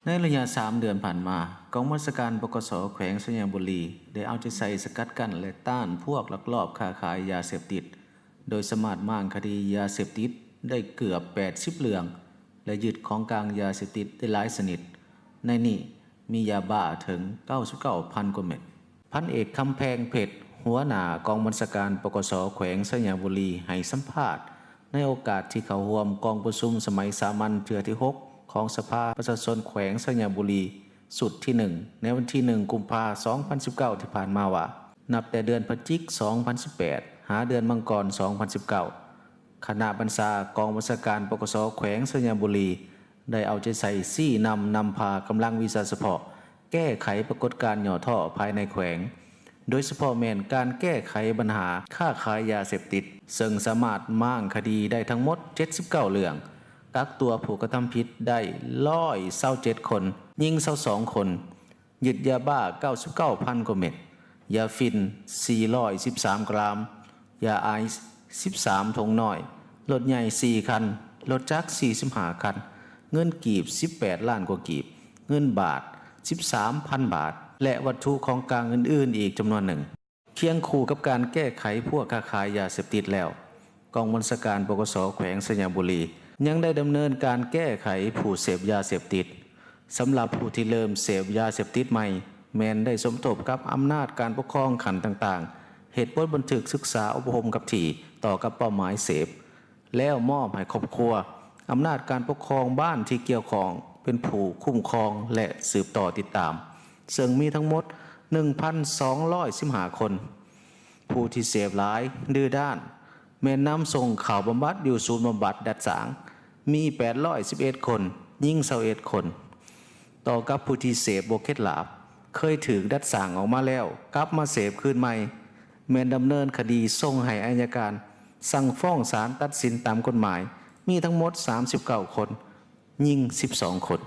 ໃນໄລຍະສາມເດືອນຜ່ານມາ, ກອງບັນຊາການ ປກສ ແຂວງໄຊຍະບູລີ ໄດ້ເອົາໃຈໃສ່ສະກັດກັ້ນ ແລະ ຕ້ານພວກລັກລອບຄ້າຂາຍຢາເສບຕິດ, ໂດຍສາມາດມ້າງຄະດີຢາເສບຕິດໄດ້ເກືອບແປດສິບເລື່ອງ ແລະ ຍຶດຂອງກາງຢາເສບຕິດໄດ້ຫຼາຍຊະນິດ, ໃນນີ້ມີຢາບ້າເຖິງເກົ້າສິບເກົ້າພັນກວ່າເມັດ. ພັນເອກ ຄຳແພງເພັດ, ຫົວໜ້າກອງບັນຊາການ ປກສ ແຂວງໄຊຍະບູລີ ໃຫ້ສຳພາດໃນໂອກາດທີ່ເຂົ້າຮ່ວມກອງປະຊຸມສະໄໝສາມັນເທື່ອທີຫົກ ຂອງສະພາປະຊາຊົນແຂວງໄຊຍະບູລີ ຊຸດທີໜຶ່ງ ໃນວັນທີໜຶ່ງ ກຸມພາ ສອງພັນສິບເກົ້າ ທີ່ຜ່ານມາວ່າ, ນັບແຕ່ເດືອນພະຈິກ ສອງພັນສິບແປດ ຫາເດືອນມັງກອນ ສອງພັນສິບເກົ້າ ຄະນະບັນຊາກອງບັນຊາການ ປກສ ແຂວງໄຊຍະບູລີ ໄດ້ເອົາໃຈໃສ່ຊີ້ນຳນຳພາກຳລັງວິຊາສະເພາະ ແກ້ໄຂປາກົດການຫຍໍ້ທໍ້ພາຍໃນແຂວງ, ໂດຍສະເພາະແມ່ນການແກ້ໄຂບັນຫາຄ້າຂາຍຢາເສບຕິດ, ເຊິ່ງສາມາດມ້າງຄະດີໄດ້ທັງໝົດເຈັດສິບເກົ້າເລື່ອງ, ກັກຕົວຜູ້ກະທຳຜິດໄດ້ຮ້ອຍຊາວເຈັດຄົນ, ຍິງຊາວສອງຄົນ, ຍຶດຢາບ້າເກົ້າສິບເກົ້າພັນກວ່າເມັດ, ຢາຝິ່ນສີ່ຮ້ອຍສິບສາມກຣາມ, ຢາໄອສ໌ສິບສາມຖົງນ້ອຍ, ລົດໃຫຍ່ສີ່ຄັນ, ລົດຈັກສີ່ສິບຫ້າຄັນ, ເງິນກີບສິບແປດລ້ານກວ່າກີບ, ເງິນບາດສິບສາມພັນບາດ ແລະ ວັດຖຸຂອງກາງອື່ນໆອີກຈຳນວນໜຶ່ງ. ຄຽງຄູ່ກັບການແກ້ໄຂພວກຄ້າຂາຍຢາເສບຕິດແລ້ວ, ກອງບັນຊາການ ປກສ ແຂວງໄຊຍະບູລີ ຍັງໄດ້ດຳເນີນການແກ້ໄຂຜູ້ເສບຢາເສບຕິດ. ສຳລັບຜູ້ທີ່ເລີ່ມເສບຢາເສບຕິດໃໝ່, ແມ່ນໄດ້ສົມທົບກັບອຳນາດການປົກຄອງຂັ້ນຕ່າງໆ, ເຮັດບົດບັນທຶກສຶກສາອົບຮົມກັບທີ່ຕໍ່ກັບເປົ້າໝາຍເສບ, ແລ້ວມອບໃຫ້ຄອບຄົວ, ອຳນາດການປົກຄອງບ້ານທີ່ກ່ຽວຂ້ອງເປັນຜູ້ຄຸ້ມຄອງ ແລະ ສືບຕໍ່ຕິດຕາມ, ເຊິ່ງມີທັງໝົດໜຶ່ງພັນສອງຮ້ອຍສິບຫ້າຄົນ. ຜູ້ທີ່ເສບຫຼາຍ, ດື້ດ້ານ, ແມ່ນນຳສົ່ງເຂົ້າບຳບັດຢູ່ສູນບຳບັດດັດສາງ, ມີແປດຮ້ອຍສິບເອັດຄົນ, ຍິງຊາວເອັດຄົນ. ຕໍ່ກັບຜູ້ທີ່ເສບບໍ່ເຂັດຫຼາບ, ເຄີຍຖືກດັດສາງອອກມາແລ້ວ ກັບມາເສບຄືນໃໝ່, ແມ່ນດຳເນີນຄະດີສົ່ງໃຫ້ອັຍການ ສັ່ງຟ້ອງສານຕັດສິນຕາມກົດໝາຍ, ມີທັງໝົດສາມສິບເກົ້າຄົນ, ຍິງສິບສອງຄົນ.